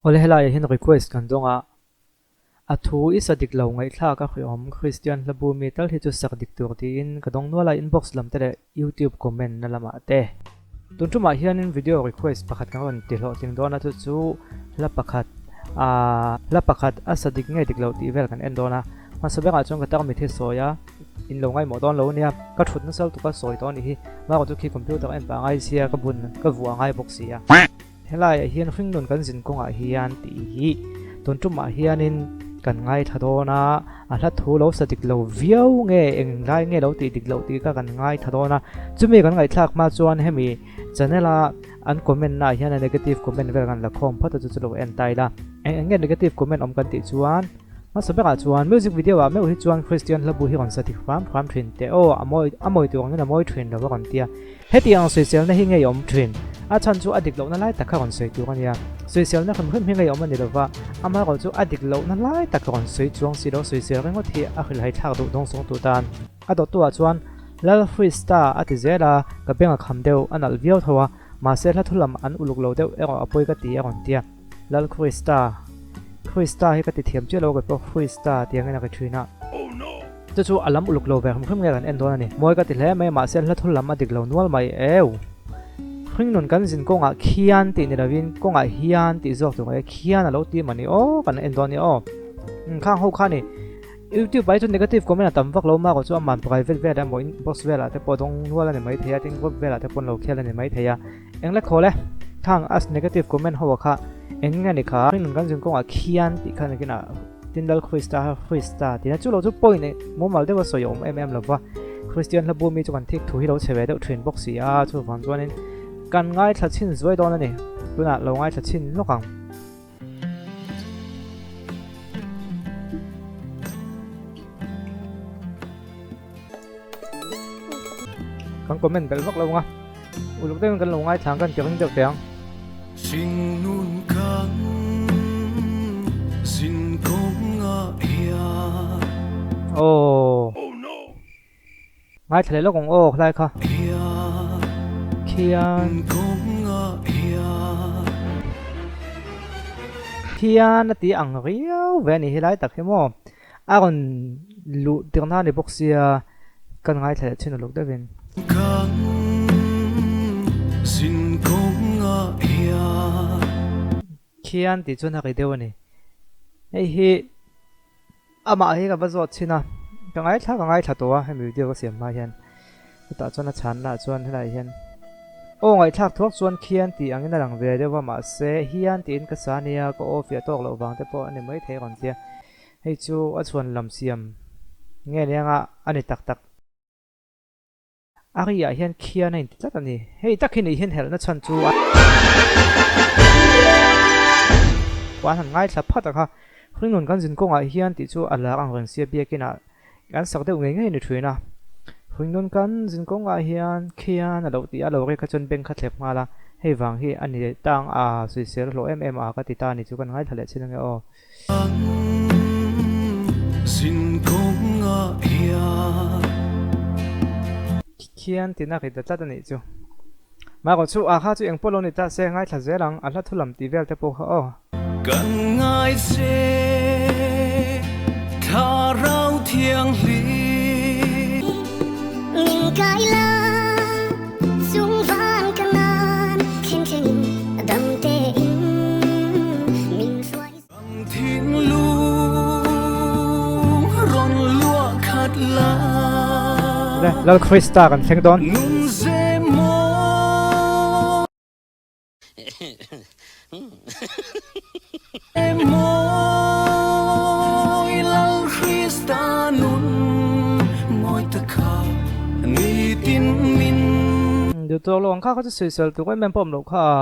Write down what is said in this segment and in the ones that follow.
Awle helaiah hian request kan dawng a, a thu i sa dik lo ngaihthlak a hriawm Kristian hlabu mi tal hi chu sak dik tur tiin ka dawng nual a inbox lam te leh YouTube comment na lamah te. Tun tumah hianin video request pakhat kan rawn ti hlawhtling dawn a chu chu hla pakhat aaa hla pakhat a sa dik nge dik lo tih vel kan en dawn a, hmasa berah chuan ka tarmit hi sawi a in lo ngaihmawh dawn lo ania ka thut nasa lutuk a sawi tawh a nih hi bakah chu khi computer en pah a ngai sia ka bun ka vuah a ngai bawk si a. Helaiah hian hringnun kan zin kawngah hian tih hi tun tumah hianin kan ngaithla dawn a, a hla thu lo sa dik lo viau nge eng lai nge lo tih dik loh tih kha kan ngaithla dawn a, chumi kan ngaihthlak hma chuan hemi channel a an comment naah hian a negative comment vel kan la khawm phawt a chu chu lo en ta ila, eng eng nge negative comment awm kan tih chuan hmasa berah chuan music video ah meuh hi chuan Christian hla bu hi rawn sa dik hram hram thin teh aw a mawi a mawi tur angin a mawi thin lo a rawn ti a. Hetiang sawiselna hi ngei awm thin. A chhan chu a dik lohna lai tak kha rawn sawi tur a nia. Sawiselna hrim hrim hi ngei awm a ni lova, amaherawh chu a dik lohna lai tak rawn sawi chuang si lo sawisel ringawt hi a hrilhhai thlak duh dawng sawng tu tan. A dawttuah chuan Lal Krista a ti zel a, ka beng a kham deuh, a nalh viau tho a, mahse hla thu lam an uluk lo deuh erawh a pawi ka ti a rawn ti a. Lal Krista. Krista hi ka ti thiam chiah lo ka pawh Krista tiangin a ri thin a. Chu chu a lam uluk lo ve hrim hrim nge kan en dawn a ni. Mawi ka ti hle mai mahse hla thul lam a dik lo nual mai eu. Hringnun kan zin kawngah khian tih ni lovin kawngah hian tih zawk tur e khian a lo ti mah ni aw kan en dawn ni aw. Khang ho kha ni YouTube ah hi chuan negative comment a tam vak lo mah erawh chu aman private velah emaw inbox velah te pawh dawng nual a ni maithei a tin group velah te pawh an lo khel a ni maithei a. Eng le khawl e, khang as negative comment ho kha eng nge ni kha hringnun kan zin kawngah khian tih kha nakinah tin Lal Krista kha Krista tihna chu lo chu point eh mumal deuha sawi a awm em em lova Kristian hla bumi chu kan thik thu hi lo chhe ve deuh thin bawk si a chuvang chuanin kan ngaithla chhin zuai dawn a ni tunah lo ngaithla chhin lawk ang. Kan comment belh vak lo ang a, uluk deuhin kan lo ngaithla ang kan ti ring deuh teh ang. Hringnun kan zin kawngah hian. Aww. Ngaithla leh lawk ang aw khalai kha. Khian. Khian a ti ang riau ve a ni helai tak hi maw. A rawn luh tirna a ni bawk sia kan ngaithla leh thin uluk deuhin. Khian tih chuan a ri deuh a ni. Hei hi. Amah hi ka va zawt chhin a, ka ngaithla ka ngaithla tawh a hemi video ka siam hma hian chutah chuan a chhanna ah chuan helaiah hian aw ngaihthlak thuak chuan khian tih angin a lang ve deuh a mahse hian tiin ka sa ania ka aw fiah tawk loh vang te pawh a ni maithei a rawn tia hei chu a chhuan lam siam nge ni anga a ni tak tak. A ri ah hian khian a inti tlat a ni. Hei tak hi nih hian helhna chhan chu a an han ngaithla phat a kha. Hringnun kan zin kawngah hian tih chu a lar ang reng sia biakin ah kan sak deuh ngei ngei ni thin a. Hringnun kan zin kawngah hian khian a lo tih a lo ri kha chuan bank kha thlep nghal a. Hei vang hi a ni tang a sawisel hlawh em em a ka ti ta a ni chu kan ngaithla leh chin ange aw. Khian tina ri ta tlat a nih chu. Mahrawh chu a kha chu eng pawh lo ni ta se ngaithla zel ang, a hla thu lam tih vel te pawh kha aw. Kan ngai che thlarau thianghlim. Min kai la chung van ka nan thleng thlengin dam te in min hruai. Ang thinlung rawn luah khat la. Lal Krista kan thleng dawn. Nun ze maw. Mawi Lal Krista nun mawi ta kha nitin min. Duh tawk lo ang kha kha chu sawisel tur em em pawh awm loh kha a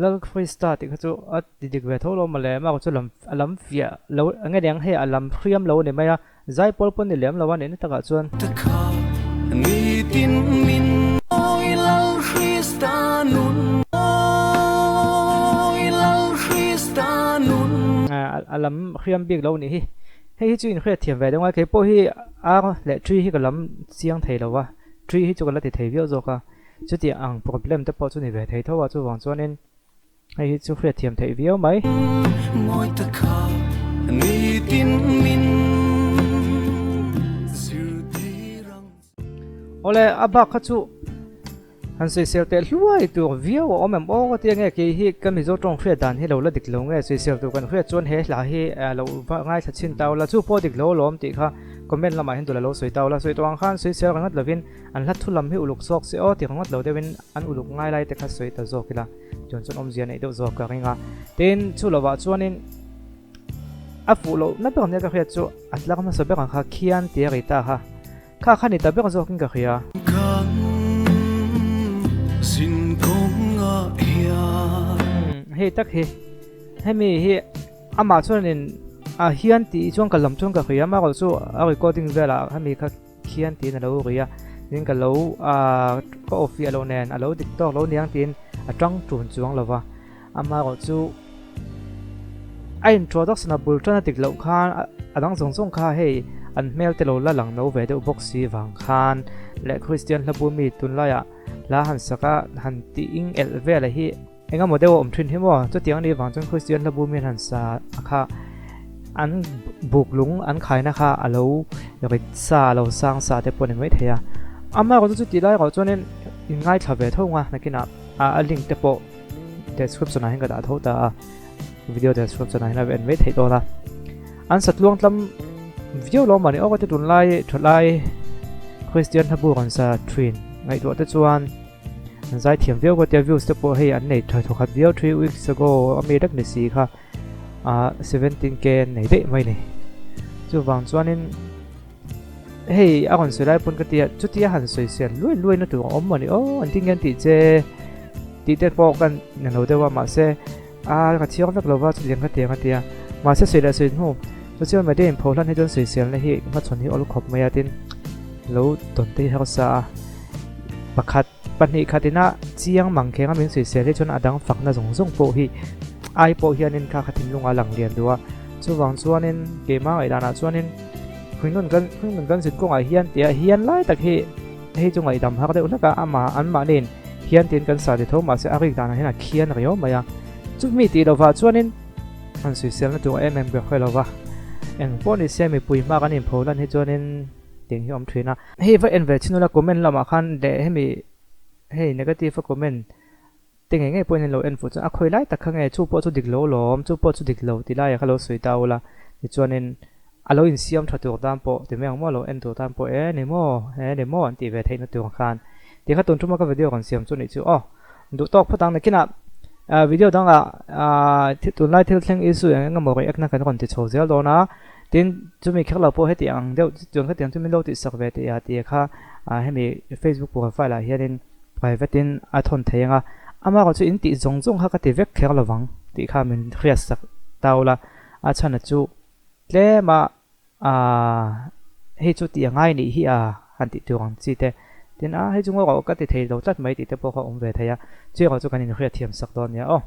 Lal Krista tih kha chu a ti dik ve tho lo mawle mah chu lam a lam fiah lo eng nge ni ang hei a lam hriam lo a ni mai a Zaipawl pawn ni lem lo a nih na takah chuan. Ta kha nitin min mawi Lal Krista nun mawi Lal Krista nun. A lam hriam bik lo nih hi. Hei hi chu inhriat thiam ve deuh a, kei pawh hi ar leh tree hi ka lam chiang thei lo a, tree hi chu ka la ti thei viau zawk a, chuti ang problem te pawh chu ni ve thei tho a, chuvang chuanin. Hei hi chu hriatthiam theih viau mai. Mawi taka nitin min zirtir ang che. Awle, a bak kha chu han sawisel teh hluai tur viau a awm em aw ka tia nge kei hi ka Mizo tawng hriat dan hi lo la dik lo nge sawisel tur kan hriat chuan he hla hi lo va ngaithla chhin tau la chu pawh dik lo alawm tih kha comment lamah hian dul a lo sawi tau la sawi tawh ang khan sawisel ringawt lovin an hla thu lam hi uluk zawk se aw ti ringawt lo deuhin an uluk ngai lai te kha sawi ta zawk ila. Chuan chuan awmzia neih deuh zawk ka ring a. Tin, chu lovah chuanin a fuh loh na ber nia ka hriat chu a tlar hmasa ber ang kha khian tia ri ta kha. Kha kha ni ta ber zawkin ka hria. Kan zin kawngah hian. Hei tak hi, hemi hi amah chuanin a hian tih chuan ka lam chuan ka hria, amaherawh chu a recording velah hemi kha Khian tiin a lo ri a, tin ka lo ah ka aw fiah loh nen a lo dik tawk lo niang tiin a tang tun chuang lo va, amaherawh chu a introduction a bul tan a dik loh khan a dang zawng zawng kha hei an hmel te lo la lang no ve deuh bawk si vang khan leh Kristian hlabu mi tunlaiah hla han sak a han tih ing elh vel a hi Eng emaw deuh a awm thin hi maw? Chutiang anih vang chuan Kristian hlabu mian han sa a kha an buk lung an khaina kha a lo rit sa a lo sang sa te pawh a ni mai thei a. Amaherawhchu chu tih lai erawh chuanin in ngaithla ve tho ang a, nakinah a link te pawh description ah hian ka dah tho ta a, video description ah hian a va en mai theih dawn a. An sa tluang tlam viau lo mah ni aw ka ti tunlai thalai Kristian hlabu rawn sa thin ngaihtuah te chuan An zai thiam viau ka tia views te pawh hei an nei tha thawkhat viau 3 weeks ago a mi lek ni si kha ah 17k an nei daih mai ni chuvang chuanin hei a rawn sawi lai pawn ka tia chutia han sawi sian luai luai na tur a awm mawni aw an tin nge an tih che tih te pawh kan ni lo deuh a mahse a ka chhiar vek lova chutiang ka tiang a tia mahse sawi leh sawi hnu social media in phohlan hi chuan sawiselna hi hmachhawn hi awl khawp mai a tin lo tawn te hi harsa a pakhat pahnih khatina chiang mang khenga min sawisel hi chuan a dang fakna zawng zawng pawh hi ai pawh hianin kha kha thinlunga lang lian duh a chuvang chuanin keimah ngaihdanah chuanin hringnun kan hringnun kan zin kawngah hian tia hian lai tak hi hei chu ngaihdam har deuh hlek a amah anmahniin hian tiin kan sa ti tho mahse a rik danah hian a khian riau mai a chumi tih lovah chuanin han sawiselna tur em em ka hre lova eng pawh ni se mipui hma kan inpho lan hi chuanin tiang hi a awm thin a. Hei va en ve chin ula comment lamah khan leh hemi hei negative a comment te ngei ngei pawhin an lo en fuh chuan a khawi lai tak kha nge chu pawh chu dik lo lawm chu pawh chu dik lo ti laiah kha lo sawi ta ula tichuanin a lo insiam tha tur tan pawh ti mai ang maw a lo en tur tan pawh e ni maw e ni maw an tih ve theihna tur khan ti kha tun tuma ka video rawn siam chu nih chu aw duh tawk phawt ang nakinah video dangah tunlai thil thleng issue eng eng emaw react na kan rawn ti chho zel dawn a. Tin, chumi kher lo pawh heti ang deuh chuan khatiang chu min lo tihsak ve tih a tih kha hemi Facebook profile ah hianin private in a thawn thei ang a, amah erawh chu in tih zawng zawng kha ka ti vek kher lovang tih kha min hriat sak ta ula, a chhan chu tlem a hei chu tih a ngai nih hi a han tih tur ang chi te, tin a hei chu ngaw rawh ka ti thei lo tlat mai tih te pawh kha awm ve thei a, chu erawh chu kan inhriat thiam sak dawn nia aw.